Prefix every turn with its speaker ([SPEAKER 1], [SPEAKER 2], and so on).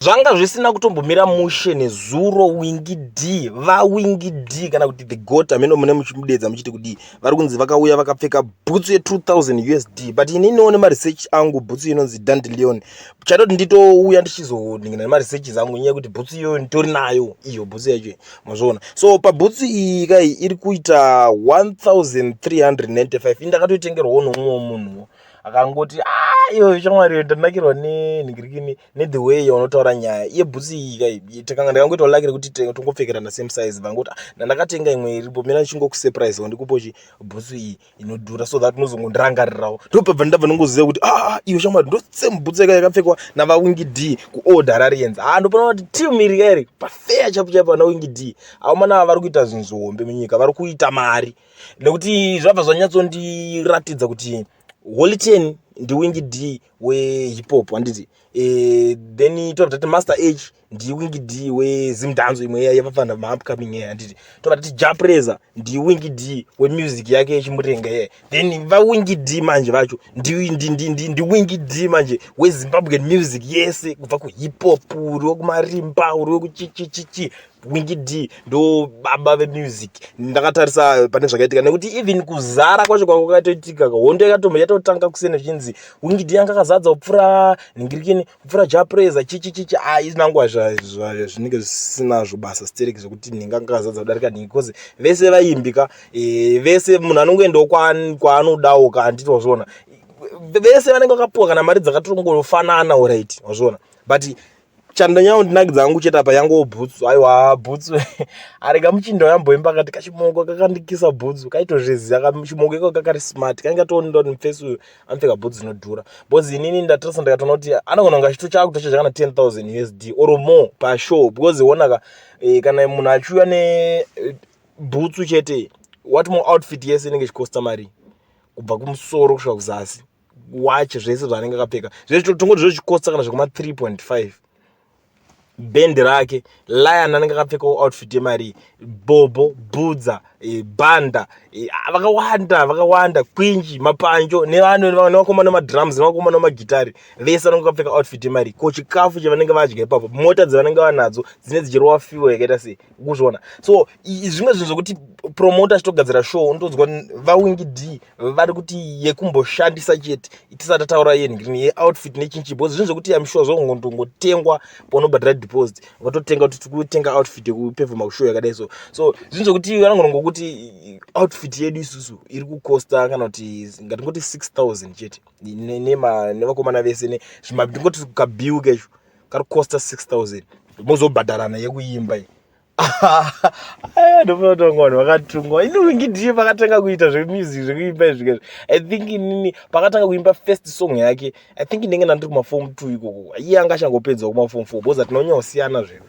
[SPEAKER 1] Zvanga zvisina kutombomira mushe nezuro. Winky D, vaWinky D kana kuti the GOAT, hameno mune muchimudedza muchiti kudii, vari kunzi vakauya vakapfeka bhutsu ye2000 USD. But ininiwo nemaresearch angu, bhutsu inonzi Dandelion. Chatoti nditouya ndichizoningina nemaresearches angu nyaya yekuti bhutsu iyoyo nditori nayo iyo bhutsu yacho, mazviona. So pabhutsu iyi kai iri kuita 1395. Indakatoitengerwawo nomumwe munhuwo akangoti, "Ah, iyoyo shamwari, ndanakirwa nenhingirikini nethe way yaunotaura nyaya iye." Bhutsu iyi kai takanga ndakangoitawo lucky rekuti tongopfekerana same size. Vangoti, "Ah, ndandakatenga imwe iripo, mina ndichingokusurprise, ndikupo chi bhutsu iyi inodhura so that unozongondirangarirawo." Ndopabva ndabva ndongoziva kuti, "Ah, iyo shamwari, ndo same bhutsu yaka yakapfekwa navaWinky D kuOld Hararians." Ah, ndopona kuti team iri kairi pafeya chapo chapo. Ana Winky D aomana vari kuita zvinhu zvihombe munyika, vari kuita mari, nekuti zvabva zvanyatsondiratidza kuti Holy Ten ndiWinky D wehip hop, handiti? Then tobva tati Master H ndiWinky D weZimdancehall, imwe yavafana maupcoming iya, handiti? Tobva tati Jah Prayzah ndiWinky D wemusic yake yechimurenga iya. Then vaWinky D manje vacho ndiWinky D manje weZimbabwean music yese, kubva kuhip hop, uri wekumarimba, uri wekuchichichichi, Winky D ndo baba vemusic. Ndakatarisa pane zvakaitika, nekuti even kuzara kwacho kwakatoitika, hondo yakatombo yatotanga kusiyana, zvichinzi Winky D anga akazadza kupfuura nhingirikini, kupfuura Jah Prayzah, chichichichi. A, izinangwa zvinenge zvisinazvo basa stereki zvekuti nhingi anga akazadza kudarika nhingi, because vese vaimbika vese. Munhu anongoendawo kwaanodawo ka, handiti? Wazviona, vese vanenge vakapuwa kana mari dzakatongofanana, alright, wazviona. But chandanyanya hangu chete apa yangowo bhutsu. Aiwa, bhutsu arega muchinda yamboimba akati kachimoko kakandikisa bhutsu, kaitozviziva chimoko iko kakari smart, kanenge katoonera kuti mufesi uyu anopfeka bhutsu dzinodhura, because inini ndatarisa ndikatoona kuti anogona kunge achitochakutochaja kana 10,000 USD or more pashow, because onaka kana munhu achiuya nebhutsu chete, what more outfit yese inenge ichikosta mari, kubva kumusoro kusvika kuzasi, wache, zvese zvaanenge akapfeka zvese, tongoti zvochikosta kana zvekuma 3.5. Bhendi rake Lion anenge akapfekawo outfit yemari, Bobo Bhudza, Bhanda, vakawanda vakawanda, Kwinji Mapanjo, nevakomana nemadrums, nevakomana nemagitari, vese vanenge vakapfeka outfit yemari. Ko chikafu chavanenge vadya ipapo, mota dzavanenge vanadzo dzine dzichirova fuel yakaita sei, kuzviona. So zvimwe zvinhu zvokuti promoter achitogadzira show, unotonzwa vaWinky D vari kuti yekumboshandisa chete, tisati tataura yenhirini yeoutfit nechinchi, because zvinhu zvokuti am sure zvongotengwa paunobhadhara deposit, vatotenga kuti tikutenga outfit yekupefoma kushow yakadai. So zvinhu zvokuti vanongongokuti outfit yedu isusu iri kukosta kana kuti ngatingoti 6000 chete, nevakomana vese, ndingoti kabill kecho kari kukosta 6000, mozobhadharana yekuimba iyi. Ndofuna kuti vamwe vanhu vakatungwa. Ini Winky D pakatanga kuita zvemusic, zvekuimba izvi, I think inini pakatanga kuimba first song yake, I think ndenge ndandiri kumaform 2 ikoko, iye anga achangopedzawo kumaform 4, because hatinonyanya kusiyana zvedu.